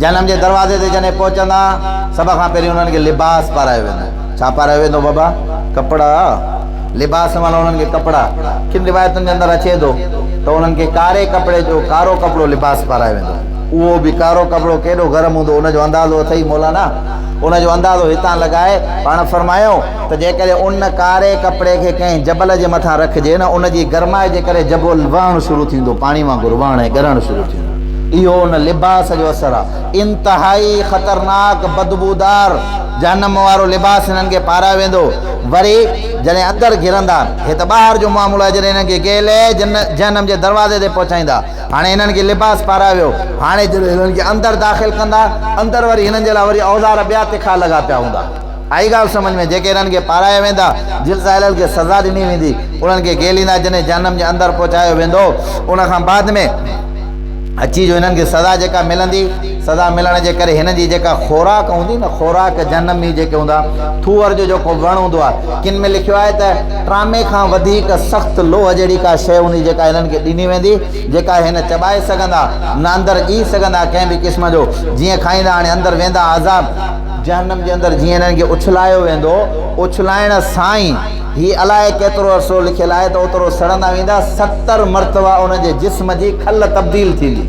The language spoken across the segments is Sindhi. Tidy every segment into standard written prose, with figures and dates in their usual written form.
جهنم جي دروازي تي جڏهن پهچندا، سڀ کان پهرين انهن کي لباس پارايو ويندو. ڇا پارايو ويندو بابا؟ ڪپڙا. لباس معنيٰ انهن کي ڪپڙا. ڪن روايتن جي اندر اچي ٿو ته انهن کي ڪاري ڪپڙي جو ڪارو ڪپڙو لباس پارايو ويندو. اهو به ڪارو ڪپڙو ڪيڏو گرم هوندو ان جو اندازو اٿئي مولانا؟ ان جو اندازو هتان لڳائي پاڻ فرمايو ته جيڪڏهن ان ڪاري ڪپڙي کي ڪنهن جبل جي مٿان رکجي نه ان جي گرمائي جي ڪري جبل وهڻ شروع ٿيندو پاڻي وانگر وهڻ ۽ ڳرڻ شروع ٿيندو. اهو ان لباس جو اثر آهي. انتهائي خطرناڪ بدبودار جهنم وارو لباس هنن کي پارايو ويندو. وري جڏهن اندر گهرندا، هي ته ٻاهر جو معاملو آهي، جڏهن هنن کي گهلي جهنم جي دروازي تي پهچائيندا. هاڻي هنن کي لباس پارايو ويو. هاڻي جڏهن هنن کي اندر داخل ڪندا، اندر وري هنن جي لاء وري اوزار ٻيا تکا لڳا پيا هوندا. آئي ڳالهه سمجهه ۾؟ جيڪي هنن کي پارايا ويندا، جن سائلن کي سزا ڏني ويندي، انهن کي گهليندا جڏهن جهنم جي اندر پهچايو ويندو، ان کان بعد ۾. اچي جو هنن کي سزا جيڪا ملندي، سزا ملڻ جي ڪري هنن جي جيڪا خوراڪ هوندي نه، خوراڪ جهنم ۾ جيڪي هوندا، ٿوهر جو جيڪو وڻ هوندو آهي، ڪن ۾ لکيو آهي ته ٽرامي کان وڌيڪ سخت لوهه جهڙي ڪا شيء هوندي جيڪا هنن کي ڏني ويندي، جيڪا هي نه چٻائي سگهندا، نه اندر ڳهي سگهندا ڪنهن به قسم جو، جيئن کائيندا هاڻي اندر ويندا عذاب جهنم جي اندر جيئن هنن کي اڇلايو ويندو، اڇلائڻ سان ئي. هي الائي ڪيترو عرصو لکيل آهي ته اوترو سڙندا ويندا، 70 مرتبا انهن جي جسم جي کل تبديل ٿيندي.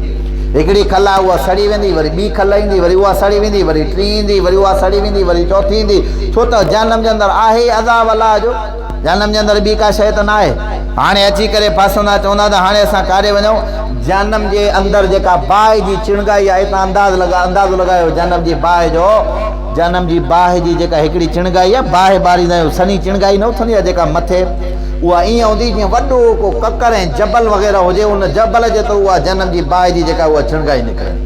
هڪڙي کل آهي اها سڙي ويندي، وري ٻي کل ايندي، وري اها سڙي ويندي، وري ٽين ايندي، وري اها سڙي ويندي، وري چوٿين ايندي، ڇو ته جهنم جي اندر آهي ئي عذاب الله جو، جهنم جي اندر ٻي ڪا شيء ته ناهي. هاڻي اچي ڪري ڦاسندا، چوندا ته هاڻي اسان ڪاڏي وڃون؟ جهنم جي اندر جيڪا باهه جي چڻگائي آهي، تان اندازو لڳايو جهنم جي باهه جو. جهنم جي باهه جي جيڪا هڪڙي چڻگائي آهي، باهه ٻاريندا آهيون، سنهي چڻگائي نه اٿندي آهي جيڪا مٿي، اها ائين هوندي جيئن وڏو ڪو ڪڪر ۽ جبل وغيره هجي، ان جبل جيترو اها جهنم جي باهه جي جيڪا اها چڻگائي نڪرندي.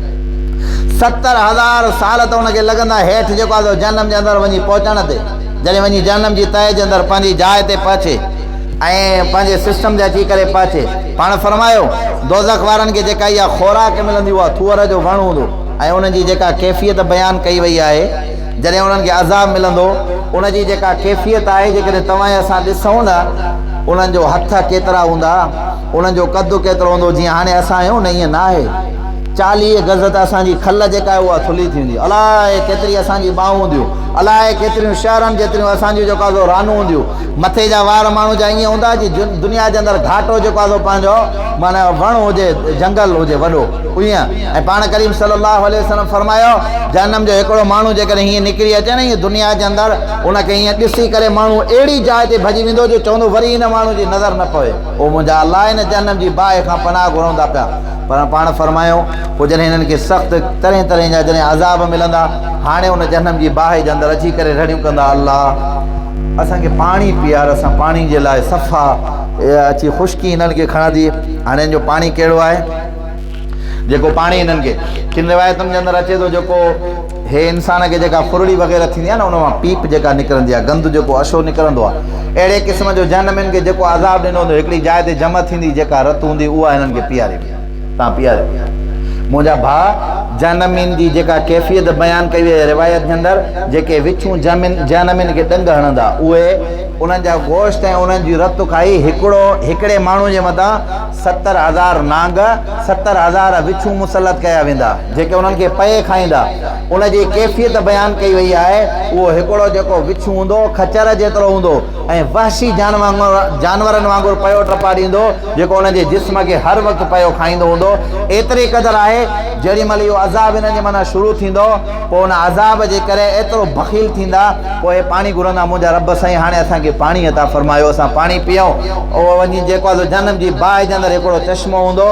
70,000 سال ته ان کي لڳندا هيٺ جيڪو آهي سو جهنم جي اندر وڃي پهچڻ تي، جڏهن وڃي جهنم جي تهه جي اندر پنهنجي جاء تي پهچي ۽ پنهنجي سسٽم تي اچي ڪري پهچي. پاڻ فرمايو، دوزخ وارن کي جيڪا اها خوراڪ ملندي اها ٿوهر جو وڻ هوندو. ۽ انهن جي جيڪا ڪيفيت بيان ڪئي وئي آهي، جڏهن انهن کي عذاب ملندو، ان جي جيڪا ڪيفيت آهي، جيڪڏهن توهان ۽ اسان ڏسون نه، انهن جو هٿ ڪيترا هوندا، انهن جو قد ڪيترو هوندو، جيئن هاڻي اسان آهيون نه، ائين ناهي. 40 گز ته اسان جي کل جيڪا آهي اها ٿلهي ٿي ويندي. الائي ڪيتري اسان جي ٻانهون هونديون، الائي ڪيتريون شهرن جيتريون اسان جون جيڪو آهي سو رانون هونديون. مٿي جا وار ماڻهو جا ائين هوندا جيئن دنيا جي اندر گهاٽو جيڪو آهي سو پنهنجو معنيٰ وڻ هجي، جهنگل هجي وڏو. ائين ۽ پاڻ ڪريم صلي الله عليه وسلم فرمايو، جهنم جو هڪڙو ماڻهو جيڪڏهن هيئن نڪري اچي نه هيئن دنيا جي اندر ان کي هيئن ڏسي ڪري ماڻهو اهڙي جاء تي ڀڄي ويندو جو چوندو وري هن ماڻهو جي نظر نه پوي او منهنجا الله هن جهنم جي باهه کان پناهه گهرون ٿا پيا پر پاڻ فرمايو پوء جڏهن هنن کي سخت طرح طرح جا جڏهن عذاب ملندا هاڻي ان جهنم جي باهه جي اندر اچي ڪري رڙيون ڪندا الله اسان کي پاڻي پيار اسان پاڻي جي لاء صفا اچي خشڪي هنن کي کڻندي هاڻي هن جو پاڻي ڪهڙو آهي جيڪو پاڻي هنن کي ڪن روايتن جي اندر اچي ٿو جيڪو هي انسان کي جيڪا ڦرڙي وغيره ٿيندي آهي نه ان مان پيپ جيڪا نڪرندي آهي گند جيڪو اشو نڪرندو آهي اهڙي قسم جو جهنمين کي جيڪو عذاب ڏنو هوندو هڪڙي جاء تي جمع ٿيندي جيڪا رت هوندي اها هنن کي پياري ويندي تان پياري منهنجا ڀاء جهنمين جي جيڪا ڪيفيت بيان ڪئي وئي آهي روايت جي اندر جيڪي وڇون جهنمين کي ڏنگ هڻندا اهي انهن جا گوشت ۽ انهن جي رت کائي هڪڙو هڪڙي ماڻهو جي مٿان 70,000 نانگ، 70,000 وڇون مسلط ڪيا ويندا، جيڪي انهن کي پئي کائيندا. ان جي ڪيفيت بيان ڪئي وئي آهي، اهو هڪڙو جيڪو وڇون هوندو، خچر جيترو هوندو ۽ وحشي جانورن وانگر پيو ٽپا ڏيندو، جيڪو انهن جي جسم کي هر وقت پيو کائيندو هوندو. ايتري قدر آهي، جيڏي مهل اهو عذاب انهن جي مٿان شروع ٿيندو، پوء ان عذاب جي ڪري ايترو بخيل ٿيندا، پوء اهي پاڻي گهرندا، منهنجا رب سائين هاڻي اسان کي پاڻي عطا فرمايو، اسان پاڻي پيئون. اهو وڃي جيڪو آهي سو جهنم جي باهه جي اندر هڪڙو چشمو هوندو،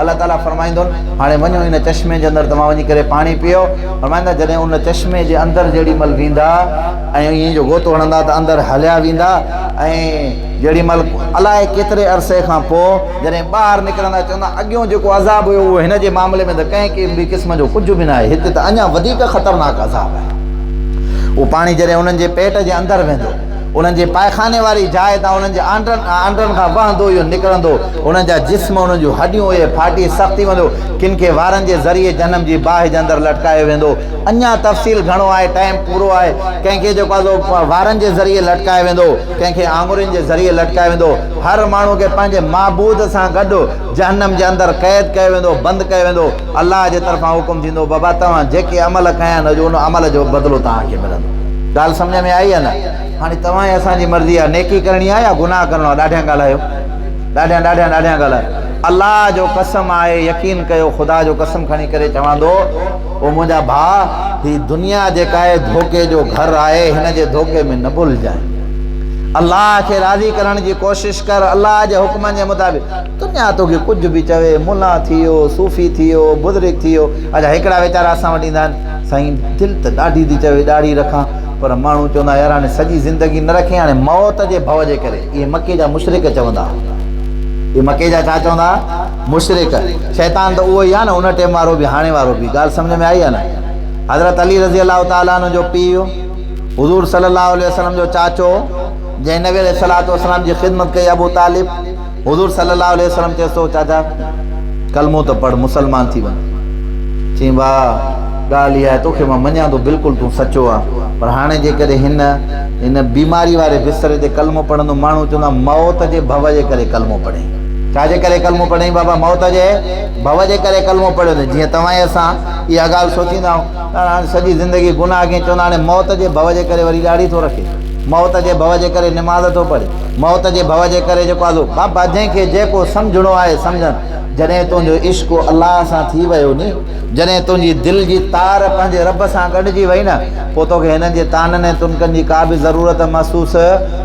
الله تعاليٰ فرمائيندو، هاڻي وڃو ان چشمي جي اندر توهان وڃي ڪري پاڻي پيئو. فرمائيندا، جڏهن ان چشمي جي اندر جيڏي مهل ويندا ۽ ائين جو غوطو هڻندا ته اندر هليا ويندا ۽ جيڏي مهل الائي ڪيتري عرصي کان پوء جڏهن ٻاهر نڪرندا چوندا اڳيون جيڪو عذاب هيو اهو هن جي معاملي ۾ ته ڪنهن به قسم جو ڪجهه به ناهي هتي ته اڃا وڌيڪ خطرناڪ عذاب آهي. اهو پاڻي جڏهن انهن جي پيٽ جي اندر ويندو انهن جي پائخاني واري جاء تان انهن جي آنڊرن آنڊرن کان وهندو اهو نڪرندو. انهن جا جسم، انهن جون هڏيون اهي ڦاٽي سخت ٿي ويندو. ڪن کي وارن جي ذريعي جهنم جي باهه جي اندر لٽڪايو ويندو. اڃا تفصيل گهڻو آهي، ٽائيم پورو آهي. ڪنهن کي جيڪو آهي سو وارن جي ذريعي لٽڪايو ويندو، ڪنهن کي آڱرين جي ذريعي لٽڪايو ويندو. هر ماڻهو کي پنهنجي معبود سان گڏ جهنم جي اندر قيد ڪيو ويندو، بند ڪيو ويندو. الله جي طرفان حڪم ٿيندو، بابا توهان جيڪي عمل ڪيا آهن اڄ ان عمل جو بدلو توهان کي ملندو. ڳالهه سمجهه ۾ آئي يا نه؟ هاڻي توهان ۽ اسان جي مرضي آهي، نيڪي ڪرڻي آهي يا گناهه ڪرڻو آهي؟ ڏاڍيان ڳالهايو، ڏاڍيان ڏاڍيان ڏاڍيان ڳالهايو. الله جو قسم آهي، يقين ڪيو خدا جو قسم کڻي ڪري چوان ٿو، او منهنجا ڀاء، هي دنيا جيڪا آهي ڌوڪي جو گهر آهي، هن جي ڌوڪي ۾ نه ڀلجانء. الله کي راضي ڪرڻ جي ڪوشش ڪر، الله جي حڪمن جي مطابق. دنيا توکي ڪجهه به چوي، ملان ٿي ويو، صوفي ٿي ويو، بزرگ ٿي ويو. اڇا هڪڙا ويچارا اسان وٽ ايندا آهن، سائين دل ته ڏاڍي ٿي چوي ڏاڙهي رکان، پر ماڻهو چوندا يار هاڻي سڄي زندگي نه رکين، هاڻي موت جي ڀؤ جي ڪري. اهي مڪي جا مشرڪ چوندا ها. اهي مڪي جا ڇا چوندا ها؟ مشرڪ. شيطان ته اهو ئي آهي نه، ان ٽيم وارو به هاڻي وارو به. ڳالهه سمجهه ۾ آئي يا نه؟ حضرت علي رضي الله تعالٰي عنه جو پيء، حضور صلي الله عليه وسلم جو چاچو، جنهن نبي عليه الصلوة والسلام جي خدمت ڪئي، ابو طالب، حضور صلي الله عليه وسلم چيس ٿو چاچا ڪلمو ته پڙھ مسلمان ٿي وڃ. چيائين ڀاء ڳالهه اها آهي توکي مان مڃان ٿو بلڪل تون سچو آن پر هاڻي جيڪڏهن هن هن بيماري واري بستري تي ڪلمو پڙهندو ماڻهو چوندا موت جي ڀؤ جي ڪري ڪلمو پڙهيائين. ڇا جي ڪري ڪلمو پڙهيائين بابا موت جي ڀؤ جي ڪري ڪلمو پڙهيو اٿئي جيئن توهان ۽ اسان اها ڳالهه سوچيندا آهيون ته هاڻي سڄي زندگي گناهه ڪيائين چوندا هاڻي موت جي ڀؤ جي ڪري وري ڏاڙهي ٿو رکي موت جي ڀؤ جي ڪري نماز ٿو پڙهي. موت جي ڀؤ جي ڪري جيڪو آزو بابا جنهن کي جيڪو سمجهڻو آهي سمجهن. جڏهن تنهنجو عشق الله سان ٿي ويو ني، جڏهن تنهنجي دل جي تار پنهنجي رب سان ڳنڍجي وئي نه، پوء توکي هنن جي طعنن ۽ تنڪن جي ڪا به ضرورت محسوس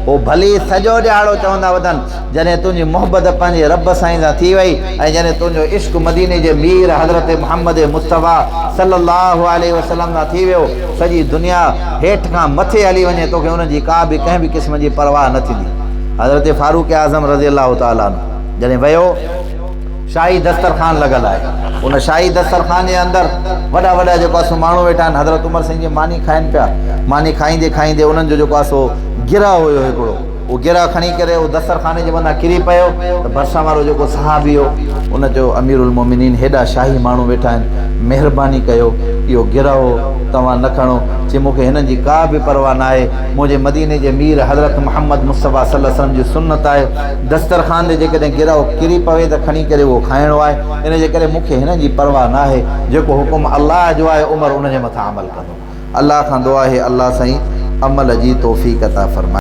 هو ڀلي سڄو ڏهاڙو چوندا وتن، جڏهن تنهنجي محبت پنهنجي رب سائين سان ٿي وئي ۽ جڏهن تنهنجو عشق مديني جي مير حضرت محمد مصطفيٰ صلي الله عليه وسلم سان ٿي ويو، سڄي دنيا هيٺ کان مٿي هلي وڃي توکي انهن جي ڪا به ڪنهن به قسم جي پرواهه نه ٿيندي. حضرت فاروق اعظم رضي الله تعالٰي عنه جڏهن ويو، شاهي دسترخوان لڳل آهي، ان شاهي دسترخوان جي اندر وڏا وڏا جيڪو آهي سو ماڻهو ويٺا آهن، حضرت عمر سائين جي ماني کائن پيا، ماني کائيندي کائيندي انهن جو جيڪو آهي سو گرهه هيو هڪڙو، اهو گرهه کڻي ڪري اهو دسترخاني جي مٿان ڪري پيو ته ڀرسان وارو جيڪو صحابي هو ان چيو اميرالمومنين هيڏا شاهي ماڻهو ويٺا آهن مهرباني ڪيو اهو گرهه توهان نه کڻو چي مون کي هنن جي ڪا به پرواهه ناهي منهنجي مديني جي مير حضرت محمد مصطفيٰ صلي الله عليه وسلم جي سنت آهي دسترخوان تي جيڪڏهن گرهه ڪري پوي ته کڻي ڪري اهو کائڻو آهي ان جي ڪري مون کي هنن جي پرواهه ناهي جيڪو حڪم الله جو آهي عمر ان جي مٿان عمل ڪندو. الله کان دعا آهي الله سائين عمل جي توفيق عطا فرمائي.